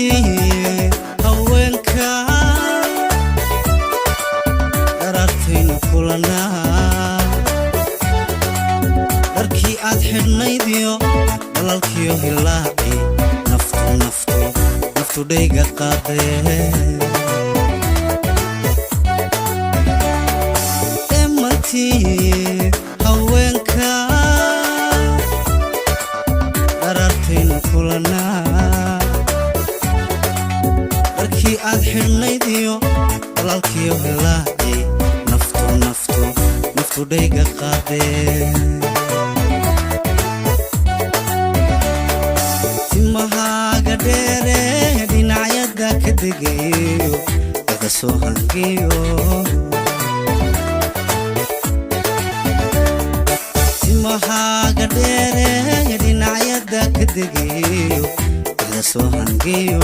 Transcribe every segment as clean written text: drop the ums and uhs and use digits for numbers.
Dhammaantii haweenka dharartaynu kulanaa, dharkii aad xidhnaydiyo dhalalkiyo hilaaci, naftu naftu naftu dhayga qaadee. Dhammaantii haweenka dharartaynu kulanaa, dharkii aad xidhnaydiyo dhalalkiyo hilaaci, naftu naftu naftu dhayga qaadee. Timahaaga dheere dhinacyada ka degayo laga soo hangiyo, timahaaga dheere dhinacyada ka degayo laga soo hangiyo.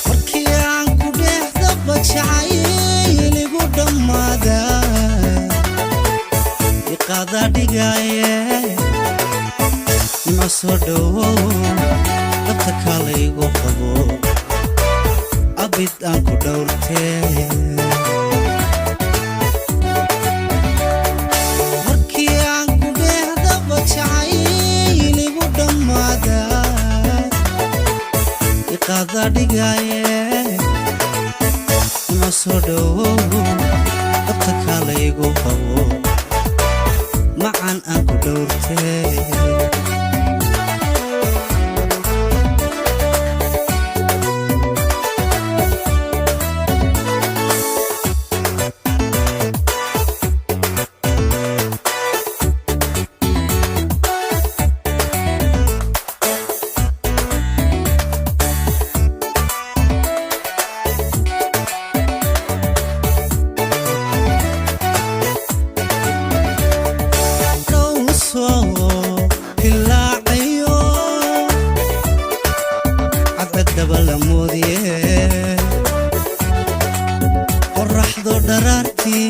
Markii aan ku dheexdaba jacayligu dhammaada iqaada dhigaaye, nimco soo dhowow, dabta kaalaygu qabo, abid aan ku dhowrtee. Markii aan ku dheehdaba jacayligu dhammaada iqaada dhigaaye, nimco soo dhowow, dabta kaalaygu qabo, macan aan ku dhowrtee. Dhowsoo hilaacayo cadceddaba la moodiye, qorraxdo dharaartii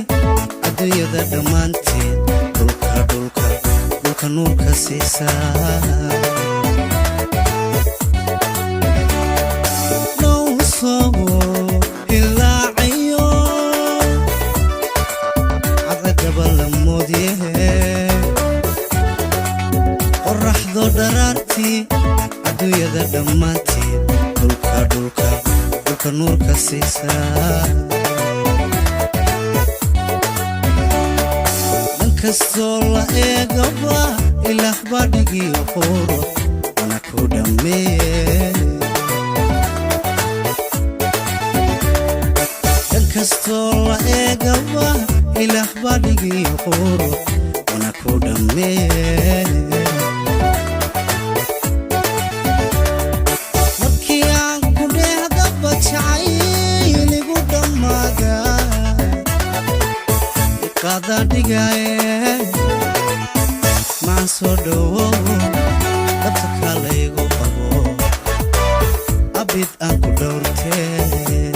adduunyada dhammaanteed dhulka dhulka dhulka nuurka siisaa. Dhowsoo hilaacayo cadceddaba la moodiye, qorraxdo dharaartii adduunyada dhammaanteed dhulka dhulka dhulka nuurka siisaa. Dhan kastoo la eegaba ilaah baa dhigiyo quuro wana ku dhammeeye. Dhan kastoo la eegaba ilaah baa dhigiyo quuro wana ku dhammeeye. Markii aan ku dheehdaba jacayligu dhammaada iqaada dhigaaye, macan soo dhowow, dabta kaalaygu qabo, abid aan ku dhowrtee.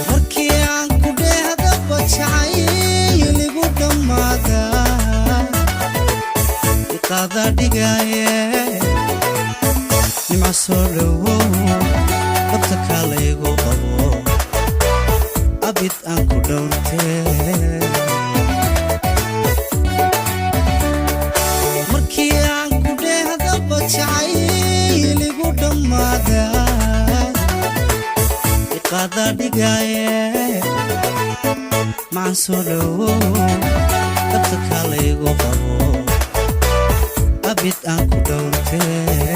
Markii aan ku dheehdaba jacayligu dhammaada iqaada dhigaaye, nimco soo dhowow, dabta kaalaygu qabo, abid aan ku dhowrtee. Markii aan ku dheehdaba jacayligu dhammaada iqaada dhigaaye, macan soo dhowow, dabta kaalaygu qabo, abid aan ku dhowrtee.